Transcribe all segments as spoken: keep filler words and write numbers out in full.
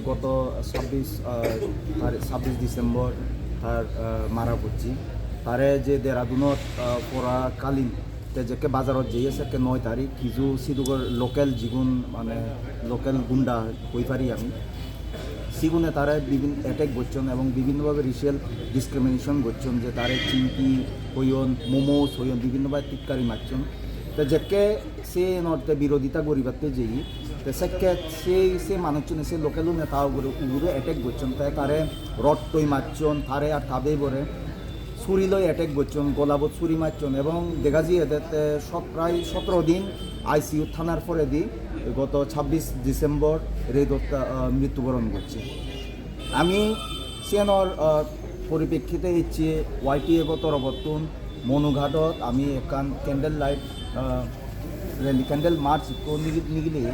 গত ছাব্বিশ, আহ, তারিখ, ছাব্বিশ ডিসেম্বর তার, আহ, মারা পড়ছি। তারে যে দেরাদুনত, আহ, পড়াকালীন তে যেকে বাজারত যেয়ে সেকে নয় তারিখ কিছু সিধুগর লোকাল জিগুন মানে লোকাল গুন্ডা হই পারি আমি। সিগুনে তারা বিভিন্ন অ্যাটাক করছেন এবং বিভিন্নভাবে রেশিয়াল ডিসক্রিমিনেশন করছেন যে তারে চিংকি হইয়ন, মোমোস হইয়ন বিভিন্নভাবে টিটকারি মারছেন। তো যেকে সে নর্তে বিরোধিতা করিবাতে যেই, তো সেকে সেই সে মানুষজনে সে লোকাল নেতা উগুরে উগুরে অ্যাটাক করছেন, তাই তারে রড টই মারছেন, তারে আর তাবে বরে ছুরি লই অ্যাটাক করছেন, গোলাবত ছুরি মারছেন এবং দেখা যায় এদের তে সত-, প্রায় সতেরো দিন আইসিইউ থানার পরে দি গত ছাব্বিশ ডিসেম্বর হৃদয়তা, আহ, মৃত্যুবরণ করছে। আমি সেনর, আহ, পরিপ্রেক্ষিতে ইচ্ছে ওয়াইটিএফ তরফতুন মনুঘাটত আমি একখান ক্যান্ডেল লাইট, আহ, র্যালি, ক্যান্ডেল মার্চ ইকো নিগি-, নিগিলি।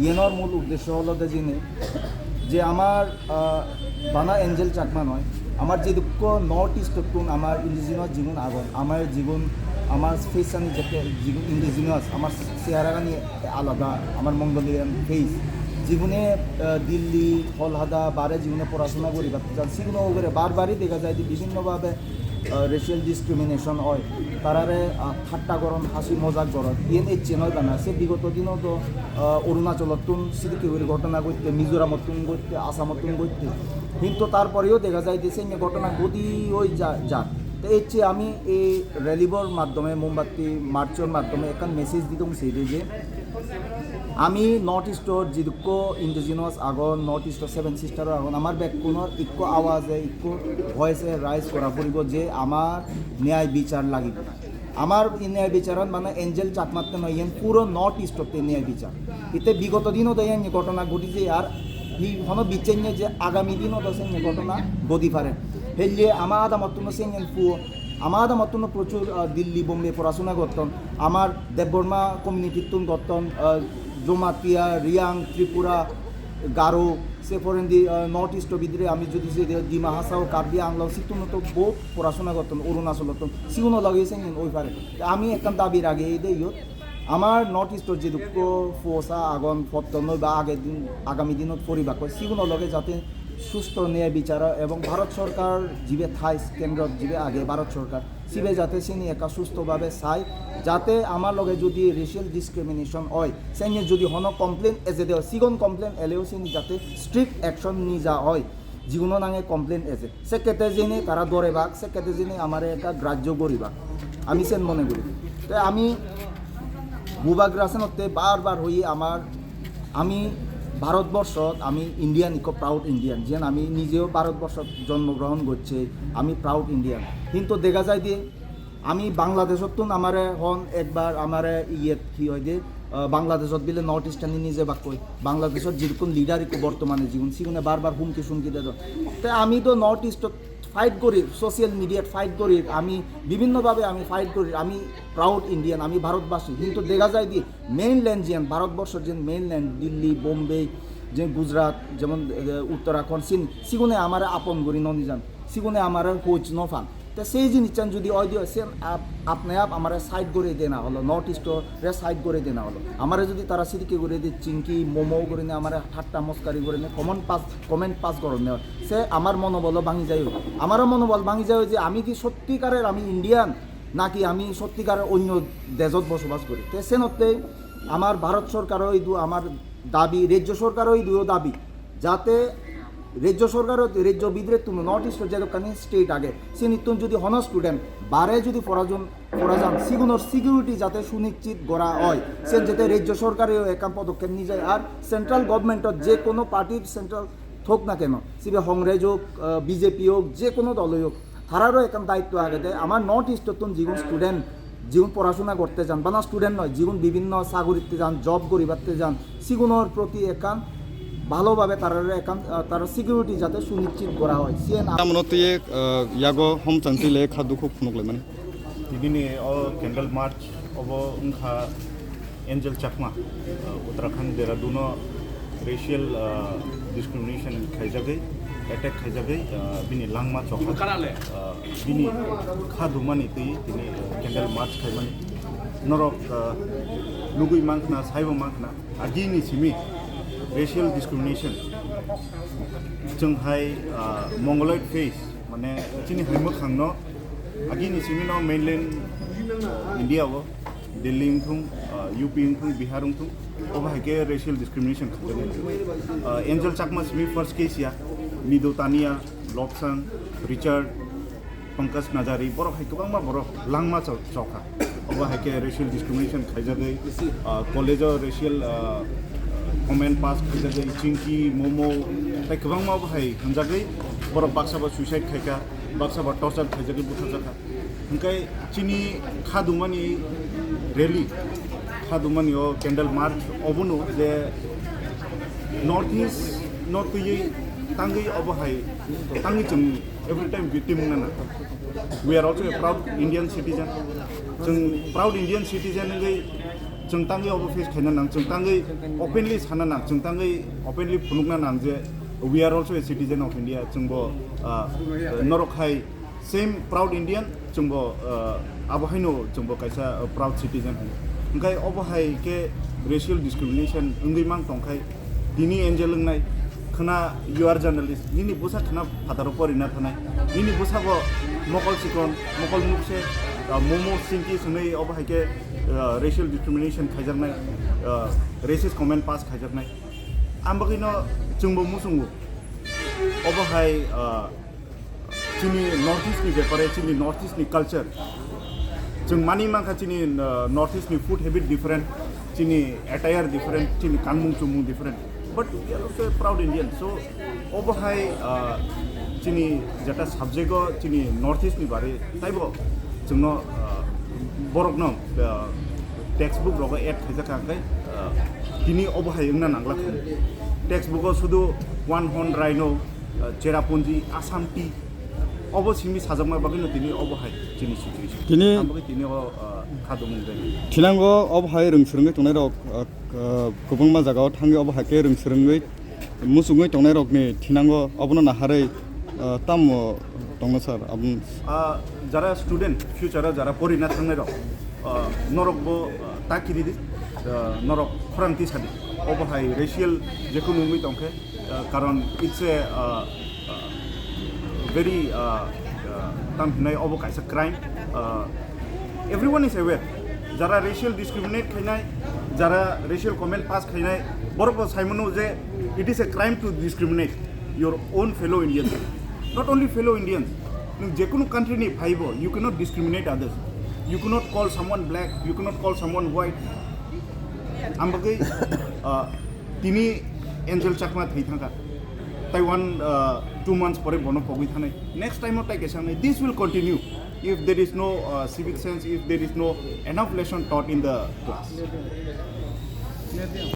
ইয়েনর মূল উদ্দেশ্য হলো যে জিনে যে আমার, আহ, বানা এঞ্জেল চাকমা নয়, আমার যে দুঃখ নর্থ ইস্টতুন আমার ইন্ডিজিনাস জীবন আগন, আমার জীবন, আমার স্পেশালি যে জীবন ইন্ডিজিনাস, আমার চেহারাগানি আলাদা, আমার মঙ্গোলিয়ান ফেস। জীবনে, আহ, দিল্লি, কলকাতা, বারে জীবনে পড়াশোনা করি, বা যান, সেগুলো ওগুলো বারবারই দেখা যায় যে বিভিন্নভাবে, আহ, রেশিয়াল ডিসক্রিমিনেশন হয়। তারারে, আহ, ঠাট্টা গরম, হাসি মজাক গরম, ইয়ে নিয়ে চেনল বানা আছে। বিগত দিনও তো, আহ, অরুণাচলতুন সিদিকে ওই ঘটনা ঘটতে, মিজোরামতুন ঘটতে, আসামতুন ঘটতে। কিন্তু তারপরেও দেখা যায় যে সেই ঘটনা ঘটি ওই যা-, যার। তো এই যে আমি এই র্যালিবর মাধ্যমে, মোমবাতি মার্চর মাধ্যমে একটা মেসেজ দিতাম সেই যে আমি নর্থ ইস্টর যেদুক্ষ ইন্ডিজিনাস আগন, নর্থ ইস্টর সেভেন সিস্টার আগন, আমার বেকুনর ইক্কো আওয়াজে, ইক্কো ভয়েসে রাইজ করা পড়িব যে আমার ন্যায় বিচার লাগিব। আমার এই ন্যায় বিচারন মানে এঞ্জেল চাকমাতে নয়, ইয়ান পুরো নর্থ ইস্টতে ন্যায় বিচার। ইতে বিগত দিনও তো ইয়ান ঘটনা ঘটিছে, আর ই হনো বিচ্ছেন্য যে আগামী দিনও তো সেই ঘটনা ঘটি পারে। হেললে আমার আদামত তুনো সেন ইয়ান পুয়ো, আমার আদামত তুনো প্রচুর, আহ, দিল্লি, বোম্বে পড়াশোনা করতন। আমার দেববর্মা কমিউনিটির তুন করতন, আহ, জমাতিয়া, রিয়াং, ত্রিপুরা, গারো, সে ফরেন দি, আহ, নর্থ ইস্ট ভিতরে আমি যদি যে ডিমা হাসাও, কার্বি আংলাও, সিতুনো তো বহুত পড়াশোনা করতন, অরুণাচল করতন, সিগুনো লাগিয়েছে ওই পারে। তো আমি একটা দাবি রাখি এই দে ইয়ো, আমার নর্থ ইস্টর যে দুঃখ ফোসা আগন ফত্তন বা আগের দিন, আগামী দিনত পরিবার করে, সিগুনো লগে যাতে সুস্থ ন্যায় বিচার এবং ভারত সরকার জিবে থাইস, কেন্দ্র জিবে আগে ভারত সরকার, সিবে যাতে সিনি একা সুস্থভাবে চাই, যাতে আমার লগে যদি রেশিয়াল ডিসক্রিমিনেশন হয়, সেনি যদি হনো কমপ্লেন এজে দেওয়া, সিগন কমপ্লেন এলেও সিনি যাতে স্ট্রিক্ট অ্যাকশন নিয়ে যা হয়, যেগুলো নাঙে কমপ্লেন এজে। সেক্ষেত্রে জেনে তারা দরে ভাগ, সেক্ষেত্রে জেনে আমার একটা গ্রাহ্য গরিবা। আমি সেন মনে করি। তাই আমি বুবাগ্রাসেনতে বারবার হই আমার, আমি ভারতবর্ষ, আমি ইন্ডিয়ান, ইকো প্রাউড ইন্ডিয়ান, যেন আমি নিজেও ভারতবর্ষ জন্মগ্রহণ করছে, আমি প্রাউড ইন্ডিয়ান। কিন্তু দেখা যায় যে আমি বাংলাদেশত তুন আমারে হন একবার আমারে ইয়ে কি হয় যে, আহ, বাংলাদেশত বিলে নর্থ ইস্টার্ন নিজে বাক্য হয়। বাংলাদেশত যেরকম লিডার ইকো বর্তমানে জীবন সিগুনে বারবার হুমকি সুমকি দেয়। তাই আমি তো নর্থ ইস্ট ফাইট করি, সোশ্যাল মিডিয়াত ফাইট করি, আমি বিভিন্নভাবে আমি ফাইট করি, আমি প্রাউড ইন্ডিয়ান, আমি ভারতবাসী। কিন্তু দেখা যায় কি মেইনল্যান্ড যেন ভারতবর্ষর যে মেইনল্যান্ড দিল্লি, বোম্বে, যে গুজরাট, যেমন, এ, উত্তরাখণ্ড, সিন, সিগুনে আমার আপন করি ননি যান, সিগুনে আমার খোঁজ ন ফান। তো সেই জিনিস চান যদি অয় দিও, সে আপ-, আপনে আপ আমার সাইড করে দেনা হলো, নর্থ ইস্টরে সাইড করে দেনা হলো। আমারে যদি তারা সিরিকে করে দিয়ে চিংকি, মোমো করে নিয়ে, আমার ঠাট্টা মস্কারি করে নিয়ে, কমন পাস, কমেন্ট পাস করে নেওয়া, সে আমার মনোবলও ভাঙি যায়। আমারও মনোবল ভাঙি যায় যে আমি কি সত্যিকারের আমি ইন্ডিয়ান, নাকি আমি সত্যিকারের অন্য দেশত বসবাস করি। তে সেনতে আমার ভারত সরকারও এই দু-, আমার দাবি, রাজ্য সরকারও এই দুও দাবি, যাতে রাজ্য সরকারও রাজ্য ভিতরে তুমি নর্থ ইস্ট যে দোকানে স্টেট আগে, সে নিত্য যদি হন স্টুডেন্ট বারে যদি পড়াজন, পড়াযান, সিগুনোর সিকিউরিটি যাতে সুনিশ্চিত করা হয়, সে যাতে রাজ্য সরকারেও একাম পদক্ষেপ নিয়ে যায়। আর সেন্ট্রাল গভর্নমেন্টও যে কোনো পার্টির সেন্ট্রাল থাক না কেন, সিবে কংগ্রেস হোক, আহ, বিজেপি হোক, যে কোনো দলই হোক, তারারও একান দায়িত্ব আগে দেয়। আমার নর্থ ইস্টর তুন যেগুন স্টুডেন্ট, যেগুন পড়াশোনা করতে যান, বানা স্টুডেন্ট নয়, যেগুন বিভিন্ন চাকরিতে যান, জব করিবারতে যান, সিগুনোর প্রতি একান ভালোভাবে তারার একান, আহ, তারা সিকিউরিটি যাতে সুনিশ্চিত করা হয়। CN Tamo twi, uh, yago hom chang twi le kha dukhu phunuk lai mani. Tini ni o candle march obo wngkha Angel Chakma, uh, Uttarakhand Dehradun o racial, uh, discrimination khaijagwi, attack khaijagwi, uh, bini langma chokha, uh, bini kha dumani twi tini, uh, candle march khaimani. Norok, uh, nugwi mankha, saibo mankha. Agini simi racial discrimination, Chwng hai, ah, mongoloid face, mane chini hai mwkhangno agini simi no mainland India o, Delhi wngthung, ah, U P wngthung, Bihar wngthung, obo hai khe racial discrimination khajago. Ah, Angel Chakma simi first case ya, Nido Tania, Lobsang, Richard, Pankaj Najari, borok hai kwbangma borok langma chok-, chokha. Obo hai khe racial discrimination khaijagwi, ah, college-o racial, ah, comment pass khaijagwi, chingki, momo, tei kwbangma bo hai hwnjagwi borok baksa bo suicide khaikha, baksa bo torture khaijagwi butharjakha. Hwnkhe chini kha dumani rally, kha dumani o candle march obono je North East no twiwi tangwi obo hai tangwi chwng every time victim wngna nang. We are also a proud Indian citizen. Chwng proud Indian citizen wngwi chwng tangwi obo face khaina nang, chwng tangwi openly sana nang, chwng tangwi openly phunukna nang je we are also a citizen of India. Chwngbo, ah, norok hai same proud Indian, chwngbo, ah, abo haino chwngbo kaisa, ah, proud citizen hino. Hwnkhe obo hai khe racial discrimination wngwi mang tongkhai, tini Angel wngnai, khwna you are journalist, nini bwsa khwna phataro porina thanai, nini bwsa bo mokol chikon, mokol mukse, ah, momo singki swnwi obo hai khe, ah, racial discrimination khaijaknai, ah, racist comment pass khaijaknai. Ang bagwino chwngbo muchungo. Obo hai, ah, chini North East ni bepare, chini North East ni culture. Chwng mani mankha chini, uh, North East ni food habit different, chini attire different, chini kanmung chumung different. But we are also a proud Indian. So, obo hai, uh, chini jeta subject o chini North East ni bare taibo chwngno, uh, borokno, uh, textbook rogo add khaijak kha, hwnkhe, uh, tini obo hai wngna nangla kha. Textbook o sudu one horn rhino, uh, Cherrapunji, Assam tea, obo simi sajakma bagwino tini obo hai chini situation. Tini ang bagwi tini o, uh, khadumung bai. Thinango obo hai rwng swrwngwi tongnai rok, uh, uh, kwbangma jaga o thangwi obo hai khe rwng swrwngwi muchungwi tongnai rokni thinango obono naharwi, uh, tamo tongno sir? Aboni Ah, jara student, future o jara porina thangnai rok, ah, norok bo, ah, ta kiri di, ah, norok khorang tisa di. Obo hai racial jekunu wngwi tongkhe, ah, karon it's a, ah, ah, very, ah, ah, tam hinai obo kaisa crime. Ah, everyone is aware. Jara racial discriminate khainai, jara racial comment pass khainai, borok bo saimano je it is a crime to discriminate your own fellow Indians. Not only fellow Indians, nwng jekunu country ni phaibo, you cannot discriminate others. You cannot call someone black, you cannot call someone white. Ang bagwi, uh, tini Angel Chakma thwi thangkha. Tai one, uh, two months pore bono pogwi thanai. Next time o tai kaisa wngnai. This will continue if there is no, uh, civic sense, if there is no enough lesson taught in the class.